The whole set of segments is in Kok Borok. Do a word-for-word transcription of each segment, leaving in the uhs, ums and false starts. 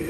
Wa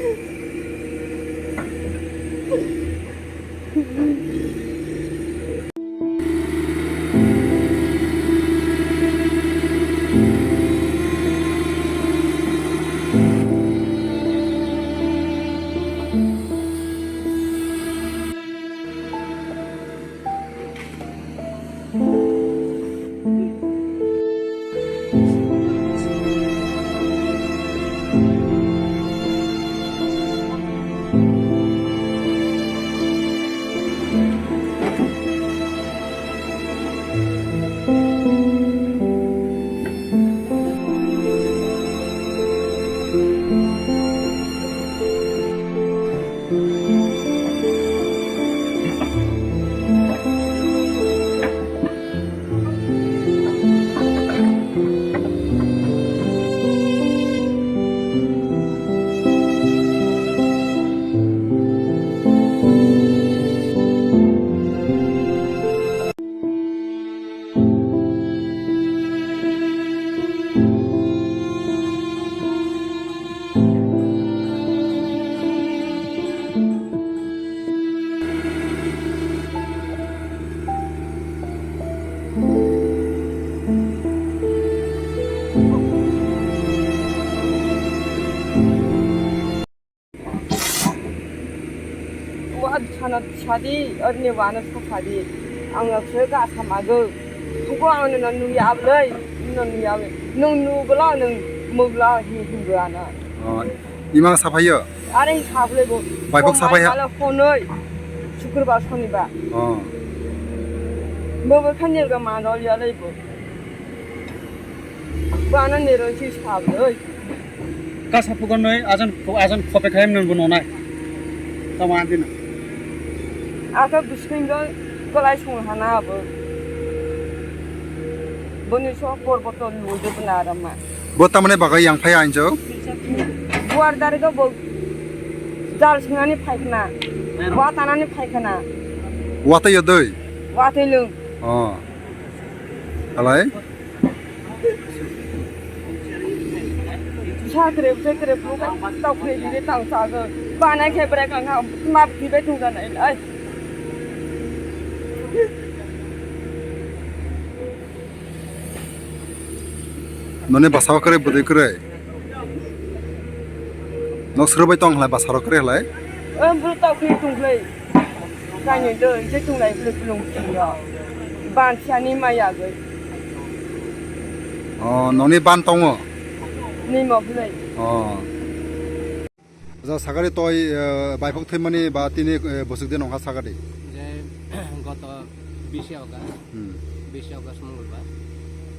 sana sadi, arni wana sa sadi. Ang na se ga sama go. Tuko ang na nu ya blai, nu ya blai. Nung nu bla nung mu bla hi hi bla na. Oh, imang saphayo? Are hi sablai go. Baibok saphai ha? Ala phonoi. Shukurbar, shonibar. Oh. Bo bo khanil ga ma dol ya lai bo. Bana nero si sablai. Kasa pugon noi ajan ajan khope khaim nung bono nai. Tama andina. Aka bising do kolai sung hana abo. Boni so por botol lu de bana rama. Bo tamane bagai yang phai anjo. Buar dari do bo jal singani phaikna. Wa tanani phaikna. Wata yo doi. Wata lung. Oh. Alai. Sa krep, sa krep, lu ka tau krep, ini tau sa ke. Bana ke brek ang ha, map di be tung dan ai. Noni basa kre, budi kre. Nok suru bai tong halai, basa kre halai. Em, bulu tau krep tung halai. Kainwi do, je tunglai phulai phulung phulung yo. Ban siani maya goi. Oh, noni ban tongo? Nimo phulai. Oh. Acha, sagari toi, eh, baipok thwimani ba tini, eh, bwswk de nongkha sagari? Je, goto bisi August, Hmm. bisi August Mongolbar.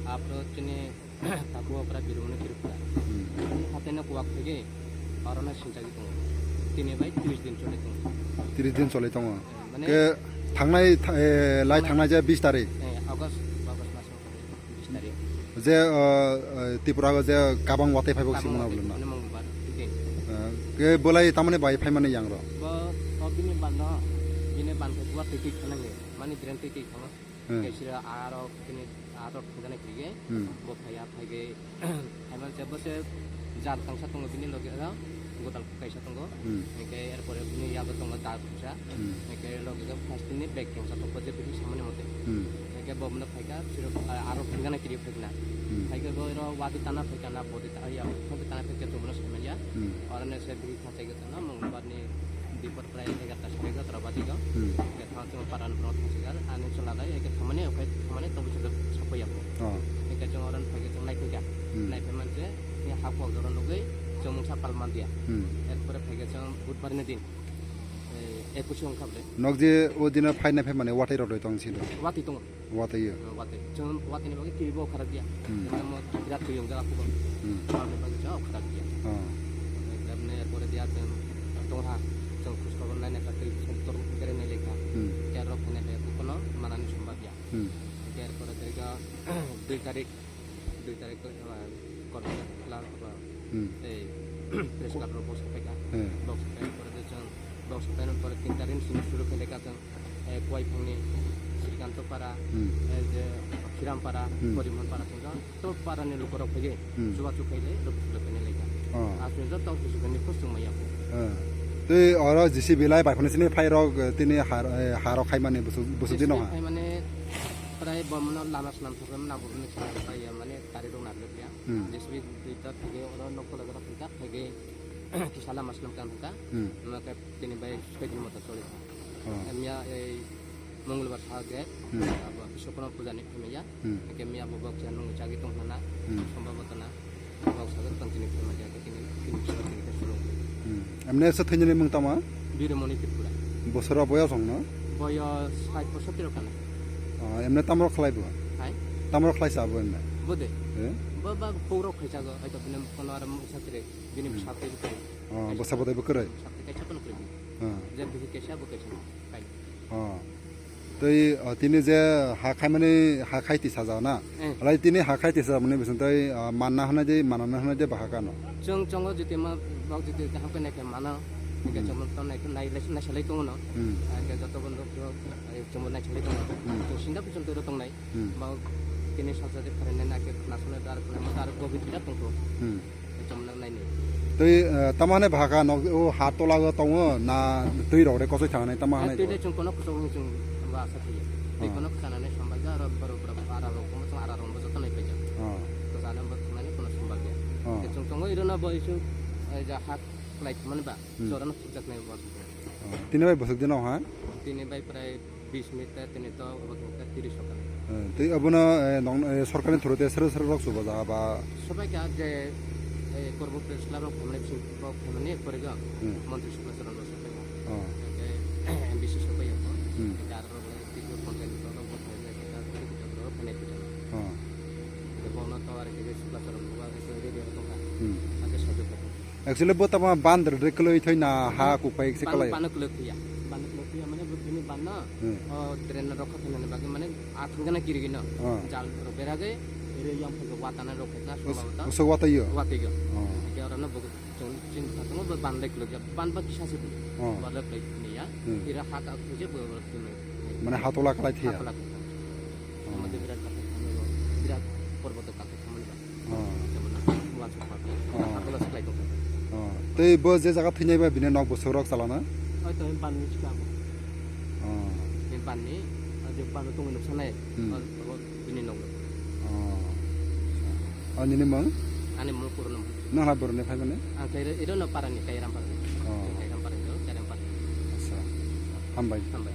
Apro tini Taku okra birumani kiripra. Hmm. Hatai no kuwak thwgwi, aro no sinchagwi tongo. Tini bai tris din choli tongo. Tris din choli tongo. Eh, mane Ke thangnai tha-, eh, lai Thangnai thangnai je bis tarik. Eh, August, August mas ni bis tarik. Je, eh, eh, Tripura o je kabang watwi phaibo Kabang simuna watwi bwlwkno. Mane Mongolbar, tini. Eh, ke bwlai tamani bai phaimani yang ro? Bo, bo bini ban no, bini ban khe buwa twi twi thangnai, mani drain twi twi thango. Hmm. Kaisira aro kini aro thangjaknai kwrwi Hmm. bo phaiya, phaigwi phaimani se bo se jar tangsa tongo, bini loge o godal kaisa tongo. Hmm. Hingke er pore bini yago tongo da kaisa. Hmm. Hingke loge o plastic ni bag tangsa tongo, je bini samani mote. Hmm. Hingke bo mono phaikha, siro aro thangjaknai kwrwi phaikha na. Hmm. Phaikhe bo oro wadi tana phaikha na, bodi ta-, ya, bodi tana phaikha tongmani samani ya. Hmm. Oro ne se bini Tei gotano Mongolbar ni dipor prai egarta sari egarta baji go. Hmm. Hingke thang chwng paran borok thang sigar, ani chwla dai, hingke thamani, okhai thamani, tobo chwla sapai ya. Oh. Hingke chwng oro phai khe chwng nai phai kha. Hmm. Nai phai man se, ni hak pok jora nugui, chwng mungsa pal man dia. Hmm. Er pore phai khe chwng Budbar ni din, eh, ekush wngkha bwle. Nog je o dino phai nai phai mani watwi rok roi tong silo. Watwi tongo. Watwi yo. Watwi. Chwng watwi ni bagwi twi bo kharak dia. Hmm. Chwng mo birat twi wng jaga kubo. Hmm. Abo ni bagwi chwng kharak dia. Oh. Tabne er pore dia chwng tongha. Chwng khuskor nai nai kha twi sum tor bere nai lekha. Hmm. Ter rok phai nai phai kukono manani sumba dia. Hmm. Er pore der ga dui tarik, dui tarik, eh, kormo kla, eh, Hmm. tei press card rok box khe phaikha. Hmm. Box khe phaikha pore de chwng, box khe phaikha pore tin tarik simi suru khe lekha chwng. Eh, kuai phangni Srikanto para, Hmm. eh, je Khiram para, Hmm. Porimon para, chwng joto para ni lukurok phaiwi Hmm. chubachu khaile rwphuk rwphani laikha. Oh. Aswk joto office ni post chwng maya. Hmm. Tei oro J C B lai bai phano sini phai rok, eh, tini har, eh, harok khai mani busuk, busuk dino ha. Khai mani prai bomono lama swnam thok mani nabo ni swnam pai ya mani tari rok nang ya. Hmm. J C B dui ta thege oro nok kola jora phai ka phai ge kisa lama swnam kan ka. Hmm. Tini bai soi din moto choli. Oh. Emya ei Mongolbar sal ge, hmm, abo Biswakarma puja ni phai maya. Hmm. Hingke miya bo bok cha nung chagi tong hana. Hmm. Somba bo tana. Bok sagar tong tini phai maya ke tini tini cholo tini ke cholo. Hmm. Emne se thani ni mung tama? Biromoni Tripura. Bosoro boyos ong no? Boyos sait bosor tiro kana. Oh, emne tamro khlai bo? Hai? Tamro khlai sa bo emne? Bode. Eh? Bo ba poro khai cha go, ai to bine kono aram sa tire. Bini, hmm, bwsa tei bwkrwi. Oh, bwsa bodai bwkrwi. Bwsa tei kaisa kono kwrwi. Hmm. Je bihik kaisa bo kaisa. Kai. Oh. Tei, oh, tini je ha khaimani ha khai tisa ja na. Eh. Alai tini ha khai tisa mani bising tei, ah, manna hwnai de, manna hwnai de baha kano. Chwng chongo jiti ma bok jiti kaham khe naikhe mano. Hingke, hmm, chwng tong nai nai nai salai tongo no. Hmm. Hingke joto bondo khe, eh, chwng nai salai tongo. Hmm. Chwng sinda bising tei tongnai. Hmm. Ba kini salsa de pharenai na ke khna sone dar khna ma dar covid birat tongkho. Hmm. Chom nang nai ni. Tei, eh, tamo hane bhaka nog o ha tola o tongo na twi rok re kosoi thang nai tamo hane. Twi de chwng kono kuchuk ni chwng ba sa thai. Tei, ah, kono khna nai sambai ja ro baro baro ara ro kono chwng ara ro bo joto nai phaija. Ah. To jana bo khna ni kono sambai ja. Ah. Tei chwng tongo iro na bo isu, eh, ja ha klai mani ba. Hmm. Jora no khukjak nai bo. Ah. Tini bai bwswk dino ha? Tini bai prai bis minute tini to obo khe tiris taka. Eh, tei abono, eh, nong, eh, sorkarni through te sero sero rok chubaja ba? Sobai kha je, eh, Korbo Press Club rok phaimani bising rok phaimani porigo, hmm, Montri Sukla Charan rok sobai. Oh. Hingke M D C sobai ya. Hmm. Hingke aro rok le tei rok phaimani rok phaimani. Oh. Hingke bono to aro khe Sukla Charan rok rok radio rok tongkha. Hmm. Hingke sobai. Actually, bo tamo ban rwdre kwlwi thoi na ha kuphai se ban, kwlai. Ban kwlwi thwiya. Ban kwlwi thwiya mane bo bini ban no, hmm, o drain rok kha thwnani bagwi mane a thwngna kirigwi no. Oh. Jal rok beragwi ere yang phai watana rok kha. Us-, sombaboto usuk wataiyo? Wataiyo. Oh. Hingke oro no bo chwng chini kha tongo bo ban lai kwlwi ya. Ban ba kisa se bo. Oh. Ban lai kwlwi thwiya. Hmm. Ira ha ka thwije bo. Mane ha tola kwlai thwiya? Ha tola kwlai. Oh. Tamo de birat kathai thangwi bo, birat porboto kathai thangmani ba. Oh. Jemon na, uansuk party, oh, ha tola se kwlai tongkha. Oh. Tei bo je jaga thwinai ba bini nok bwswk rok chalana? Hoi to, banni chika bo. Oh. Ni banni, ah, je banno tongwi nuksanai, hmm, ah, abo bini nok no. Oh. Oh, nini mung? Ani mung Purno. Nang ha boroni phaimani? Ang khe iro no parani, Kairam parani. Oh. Kairam parani, Kairam parani. Acha. Hambai. Hambai.